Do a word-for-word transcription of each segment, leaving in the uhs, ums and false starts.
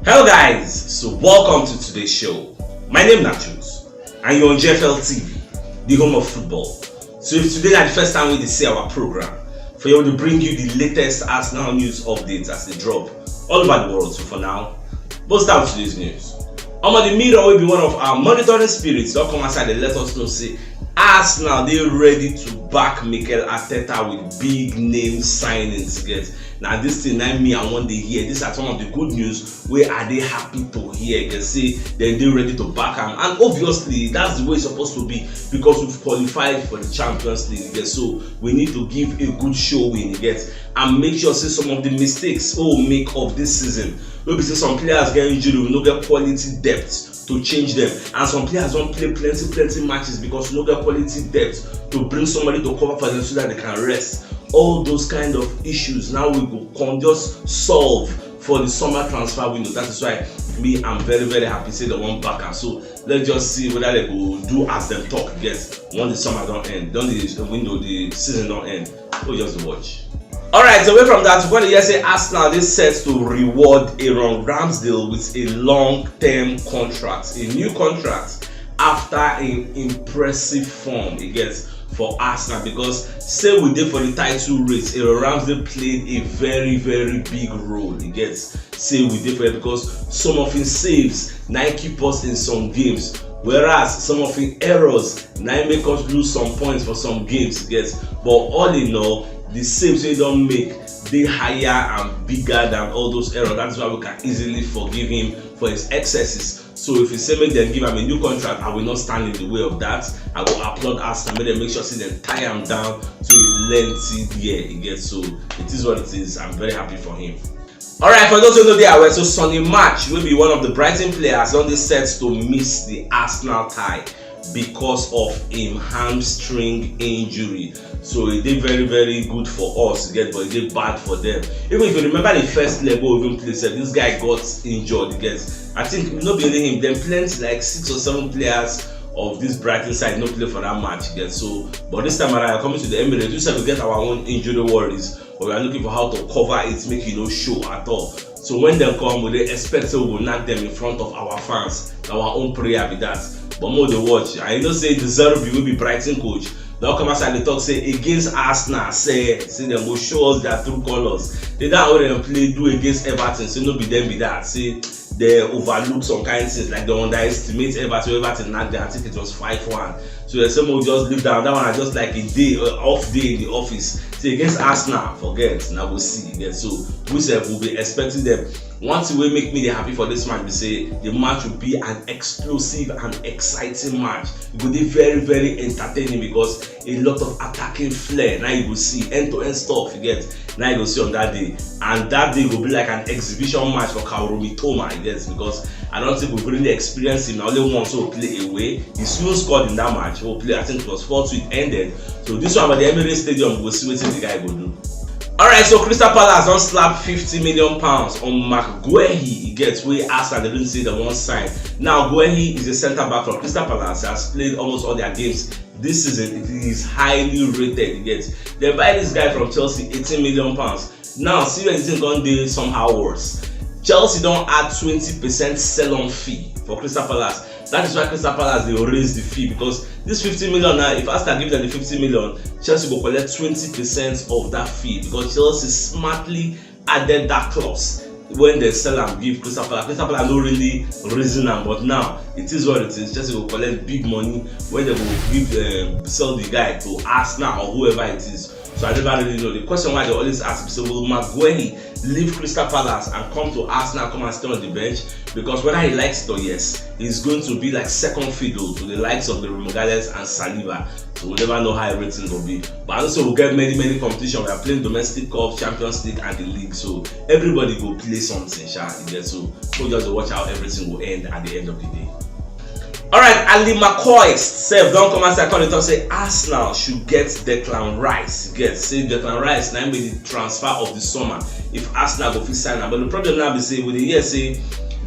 Hello guys, so welcome to today's show. My name na Jules and you're on G F L T V, the home of football. So if today na the first time wey you dey see our program, for here we dey bring you the latest Arsenal news updates as they drop all over the world. So for now, let's start with today's news. Omo, the Mirror, wey be one of our monitoring spirits, don come outside dey let us know say Arsenal dey ready to back Mikel Arteta with big name signings. Get na this thing na me I wan dey hear. These are some of the good news wey I dey happy to hear. Dem say dem dey ready to back am, and obviously that's the way it's supposed to be, because we've qualified for the Champions League. Get so we need to give a good showing, get, and make sure say some of the mistakes wey we make of this season, wey be say some players get injury, we no get quality depth to change them, and some players don play plenty plenty matches because we no get quality depth to bring somebody to cover for them so that they can rest. All those kind of issues now we go come just solve for the summer transfer window. That is why me, I'm very very happy say dem wan back am. So let's just see whether dem go do as dem talk. Get once the summer don end, don the window, the season don end, we just dey watch. Alright, away from that, we gonna hear say Arsenal dey set to reward Aaron Ramsdale with a long-term contract, a new contract after an impressive form he gets for Arsenal, because say we dey for the title race, Aaron Ramsdale played a very very big role. He gets say we dey for it because some of his saves na keep us in some games, whereas some of his errors na make us lose some points for some games. Yes, but all in all, the saves wey he don make dey higher and bigger than all those errors. That's why we can easily forgive him for his excesses. So if you say make dem give am a new contract, I will not stand in the way of that. I go applaud Arsenal, make dem make sure say dem tie am down to a lengthy year. He gets so it is what it is. I'm very happy for him. Alright, for those who no dey aware, so Sonny March, wey be one of the Brighton players, don dey set to miss the Arsenal tie because of him hamstring injury. So e dey very very good for us, get, but e dey bad for them. Even if you remember the first leg wey we even play sef, this guy got injured, get. I think no be only him, dem plenty, like six or seven players of this Brighton side no play for that match, get. So but this time around, coming to the Emirates, we sef get our own injury worries, but we are looking for how to cover it make e no show at all. So when dem come, we dey expect say we go knack them in front of our fans. Na our own prayer be that. But make we dey watch. And you know say De Zerbi, wey be Brighton coach, don come outside dey talk say against Arsenal, say say dem go show us their true colours. The time wey dem play do against Everton, say no be them be that. Say they overlook some kind things, like they underestimate Everton. Everton knack them, I think it was five one. So they say make we just leave that. That one na just like a day, uh, off day in the office. Say against Arsenal, forget, na go see. Yeah, so we sef will be expecting them. One thing wey make me dey happy for this match be say the match will be an explosive and exciting match. E go dey very very entertaining because a lot of attacking flair na you go see, end to end stuff, you get, na you go see on that day. And that day go be like an exhibition match for Kaoru Mitoma, you get, because I don't think we've really experienced him. Na only once we play away. He soon scored in that match. We play, I think it was four two, it ended. So this one for the Emirates Stadium, we'll see wetin the guy go do. Alright, so Crystal Palace don slap fifty million pounds on Marc Guehi, e get, wey Arsenal dey bring say dem wan sign. Now Guehi is a centre back from Crystal Palace, has played almost all their games this season. He is highly rated, e get. Dem buy this guy from Chelsea, eighteen million pounds. Now see where the thing come dey somehow worse. Chelsea don add twenty percent sell-on fee for Crystal Palace. That is why Crystal Palace dey raise the fee, because this fifty million now, if Arsenal give them the fifty million, Chelsea go collect twenty percent of that fee, because Chelsea smartly added that clause when they sell am give Crystal Palace. Crystal Palace no really reason am, but now it is what it is. Chelsea go collect big money when they go give, um, sell the guy to Arsenal or whoever it is. So I never really know. The question why they always ask me, so will Marc Guehi leave Crystal Palace and come to Arsenal, come and stay on the bench? Because whether he likes it or yes, he's going to be like second fiddle to the likes of the Magalhaes and Saliba. So we never know how everything will be. But I know say we get many many competition. We are playing domestic cup, Champions League, and the league. So everybody go play something, sha. You get, so we just dey watch how everything will end at the end of the day. Alright, Ali McCoy sef don come outside come dey talk say Arsenal should get Declan Rice. Get say Declan Rice na im be the transfer of the summer if Arsenal go fit sign am. But the problem now be say we dey hear say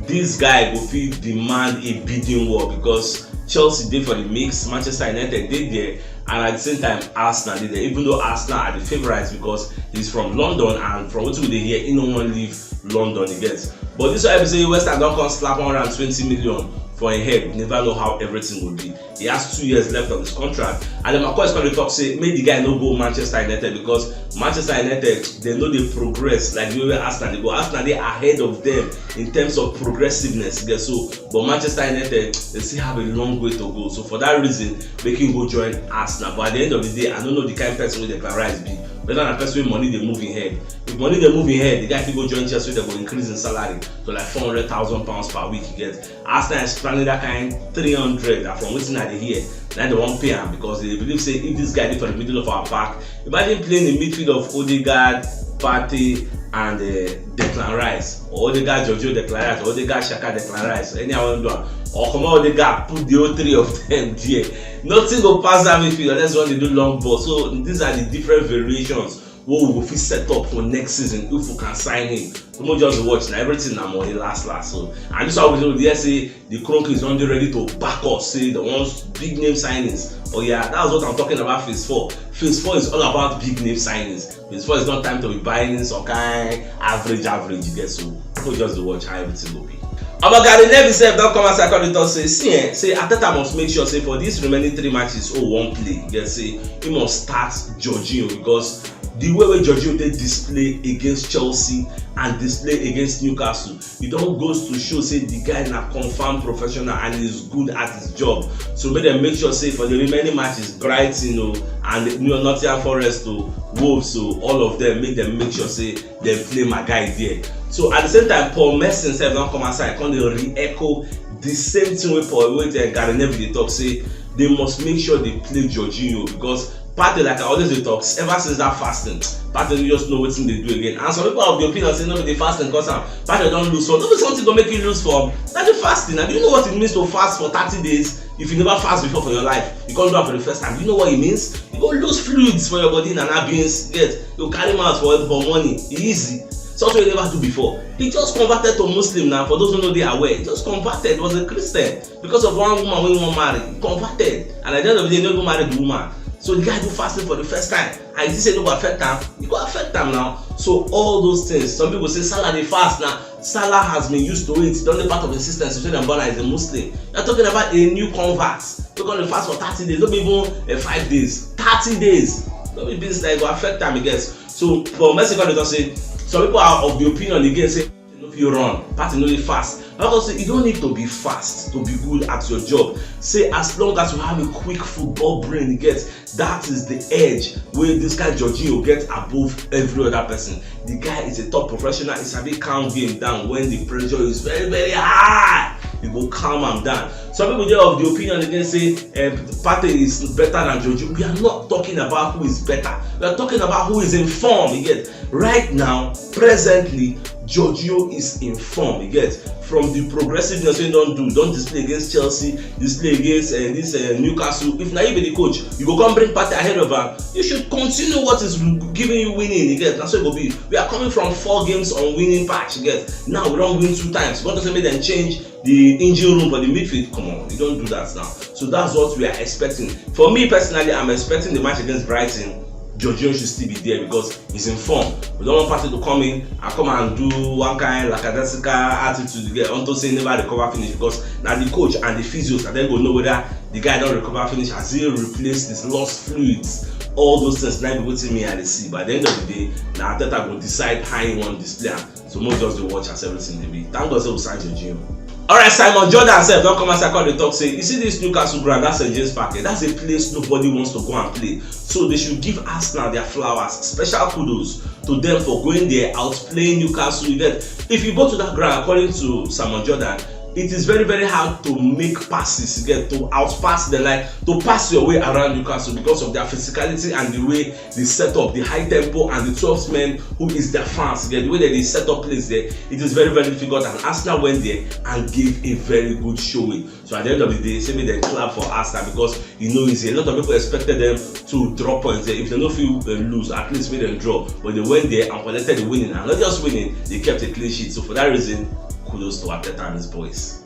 this guy go fit demand a bidding war, because Chelsea dey for the mix, Manchester United dey there, and at the same time Arsenal dey there, even though Arsenal are the favourites because he's from London, and from wetin we dey hear, he no wan leave London again. But this one be say West Ham don come slap one hundred and twenty million for im head. We never know how everything go be. He has two years left on his contract, and then McCoy is going to talk say make the guy no go Manchester United, because Manchester United, they no dey progress like the way Arsenal dey go. Arsenal dey ahead of them in terms of progressiveness. Get so, but Manchester United, they still have a long way to go. So for that reason, make him go join Arsenal. But at the end of the day, I don't know the kind of person wey Declan Rice be. Whether na person wey money dey move im head. If money dey move im head, the guy fit go join Chelsea, they go increase im salary to like four hundred thousand pounds per week. You get, Arsenal is planning that kind three hundred, and from wetin I dey hear, na they wan pay am, because they believe say if this guy dey for the middle of our park, imagine playing in midfield of Odegaard, Partey, and uh, Declan Rice, or Odegaard, Giorgio, Declan Rice, or Odegaard, Xhaka, Declan Rice, anyhow you do am, or comot Odegaard, put the whole three of them there. Nothing go pass that midfield unless when they do long ball. So these are the different variations wey we go fit set up for next season if we can sign him. So make we just watch, na everything na money last last. So, and this one we dey hear say the Kroenkes don dey ready to back us, say they want big name signings. Oh yeah, that's what I'm talking about. Phase four. Phase four is all about big name signings. Phase four is not time to be buying some kind average average. You get so. Make we just dey watch how everything go be. Omo, Gary Neville sef don come outside come dey talk say, see eh, say Arteta must make sure say for these remaining three matches wey we wan play, you get say he must start Jorginho, because the way wey Jorginho take display against Chelsea and display against Newcastle, e don goes to show say the guy na confirm professional and is good at his job. So make dem make sure say for the remaining matches, Brighton o, and Nottingham Forest o, Wolves o, all of them, make dem make sure say dem play my guy there. So at the same time, Paul Merson sef don come outside come dey re-echo the same thing wey Paul, wey uh, Gary Neville dey talk, say they must make sure they play Jorginho, because Partey, like I always dey talk, ever since that fasting, Partey no just know wetin dey do again. And some people are of the opinion say no be the fasting cause am. Partey don lose form. No be something go make you lose form. Na the fasting. And do you know what it means to fast for thirty days? If you never fast before for your life, you come do am for the first time. Do you know what it means? You go lose fluids for your body, na na beans. Get, you carry mouth for for money. E easy. Something you never do before. He just converted to Muslim now. For those who know, they are aware. He just converted. Was a Christian because of one woman wey he wan marry. He converted, and at the end of the day, he no even marry the woman. So the guy do fasting for the first time. I did say no go affect am. E go affect am now. So all those things. Some people say Salah dey fast now. Salah has been used to it. Don dey part of the system since dem born am as a Muslim. You're talking about a new convert. Wey come dey fast for thirty days. No be even uh, five days. Thirty days. No be business that e go affect am, I guess. So for Merson come dey talk say some people are of the opinion again say no fit run, Partey no dey fast. I also say you don't need to be fast to be good at your job. Say as long as you have a quick football brain, you get, that is the edge wey this kind Jorginho get above every other person. The guy is a top professional. He sabi calm game down when the pressure is very, very high. You go calm am down. Some people dey of the opinion again say um, Partey is better than Jorginho. We are not talking about who is better. We are talking about who is in form. You get, right now, presently, Jorginho is in form. You get, from the progressiveness wey he don do, don display against Chelsea, display against uh, this uh, Newcastle. If na you be the coach, you go come bring Partey ahead of am. You should continue what is giving you winning. You get, na so e go be. We are coming from four games on winning patch. You get, now we don win two times. You want to say make dem change the engine room for the midfield? Come on, you don't do that now. So that's what we are expecting. For me personally, I'm expecting the match against Brighton. Jorginho should still be there because he's in form. We don't want Partey to come in and come and do one kind lackadaisical attitude again unto say he never recover finish, because now the coach and the physios, and then go know whether the guy don't recover finish as he replace his lost fluids. All those things, now wetin me I dey see. By the end of the day, now Arteta go decide how he want display am. So make we just dey watch as everything dey be. Thank God say we sign Jorginho. Alright, Simon Jordan sef don come outside come dey talk say, you see this Newcastle ground, that's St James Park, eh, that's a place nobody wants to go and play. So they should give Arsenal their flowers. Special kudos to them for going there, outplaying Newcastle. You get, if you go to that ground, according to Simon Jordan, it is very, very hard to make passes, you get, to outpass the, like, to pass your way around Newcastle because of their physicality and the way they set up, the high tempo and the twelve men who is their fans. You get, the way that they set up plays there, it is very, very difficult. And Arsenal went there and gave a very good showing. So at the end of the day, say make dem clap for Arsenal, because you know, it's a lot of people expected them to drop points there. If they no fit uh, lose, at least make dem draw. But they went there and collected the winning, and not just winning, they kept a clean sheet. So for that reason, kudos to Arteta and his boys.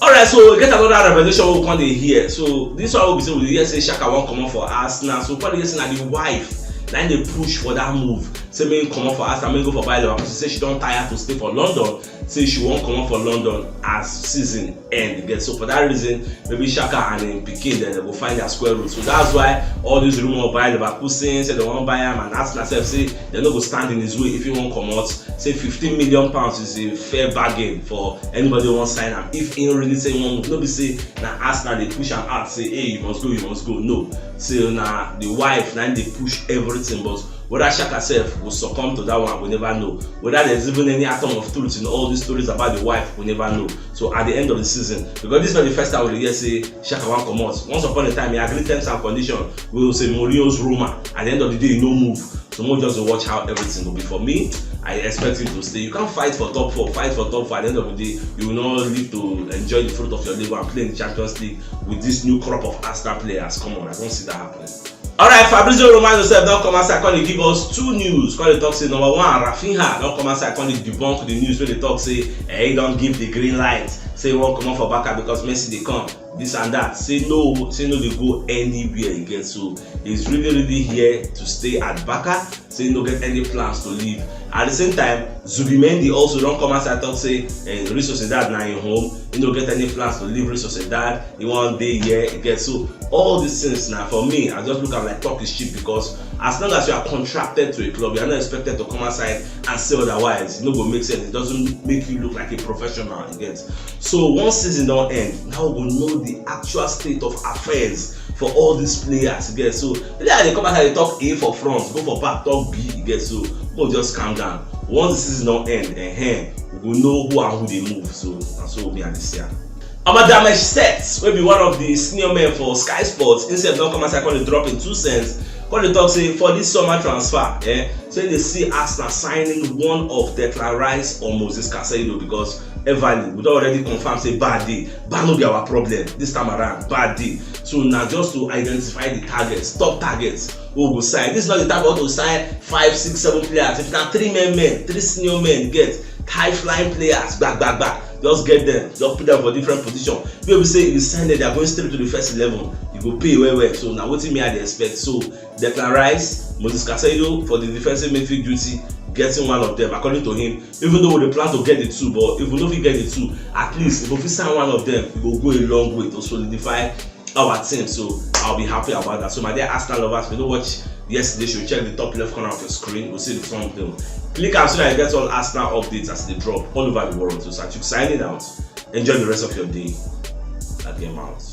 Alright, so we get another revelation we come dey hear. So this one we be say we dey hear say Xhaka wan comot for Arsenal. So we come dey hear say na the wife na im dey push for that move. Say make him comot for Arsenal, make him go for Bayer Leverkusen. Say she don tire to stay for London. Say she wan comot for London as season end again. So for that reason, maybe Xhaka and him pikin dem, dem go find their square root. So that's why all this rumor of Bayer Leverkusen, say dem wan buy am, and Arsenal sef say dem no go stand in his way if he wan comot. Say fifteen million pounds is a fair bargain for anybody wey wan sign am. If he really say he wan move, no be say na Arsenal dey push am out, say, "Hey, you must go, you must go." No. Say na the wife na dey push everything, but whether Xhaka sef go succumb to that one, we never know. Whether there's even any atom of truth in all these stories about the wife, we never know. So at the end of the season, because this is not the first time we hear say Xhaka wan comot. Once upon a time, he agreed terms and condition. We will say Mourinho's rumor. At the end of the day, he no move. So we just dey watch how everything will be. For me, I expect him to stay. You can't fight for top four, fight for top four. At the end of the day, you will not live to enjoy the fruit of your labor and play in the Champions League with this new crop of Arsenal players. Come on, I don't see that happening. Alright, Fabrizio Romano sef don come outside, come dey give us two news. Come dey talk say, number one, Raphinha don come outside, come dey debunk the news wey dey talk say, eh, he don give the green light, say he wan comot for Barca because Messi dey come, this and that. Say no, say no dey go anywhere again. So he's really, really here to stay at Barca. Say he no get any plans to leave. At the same time, Zubimendi also don come outside talk say, eh, Real Sociedad na him home. He no get any plans to leave Real Sociedad. He wan dey here again. So all these things now, for me, I just look at like talk is cheap, because as long as you are contracted to a club, you are not expected to come outside and say otherwise. It no go make sense. It doesn't make you look like a professional again. So once season don end, now we go know the actual state of affairs for all these players again. So the day they come out, they talk A for front, go for back, talk B again. So go just calm down. Once the season don end, eh, we go know who and who dey move. So na so we be at this year. Amadame Set, wey be one of the senior men for Sky Sports, himself don come outside, come dey drop in two cents, come dey talk say for this summer transfer, eh, say they see Arsenal signing one of Declan Rice or Moses Casado, because Everly, we don already confirm say bad day, bad no be our problem this time around, bad day. So na just to identify the targets, top targets wey we go sign. This is not the time we want to sign five, six, seven players. If na three men, men, three senior men get high flying players, gba gba gba, just get them, just put them for different position. Wey be say if you sign them, they are going straight to the first eleven. You go pay well well. So na wetin me I dey expect. So Declan Rice, Moses Casado for the defensive midfield duty, getting one of them, according to him. Even though we dey plan to get the two, but if we no fit get the two, at least if we fit sign one of them, e go go a long way to solidify our team. So I'll be happy about that. So my dear Arsenal lovers, if you don't watch yesterday show, check the top left corner of your screen. We'll see the thumbnail. Click am so that you get all Arsenal updates as they drop all over the world. So Sachuk signing out. Enjoy the rest of your day. That game out.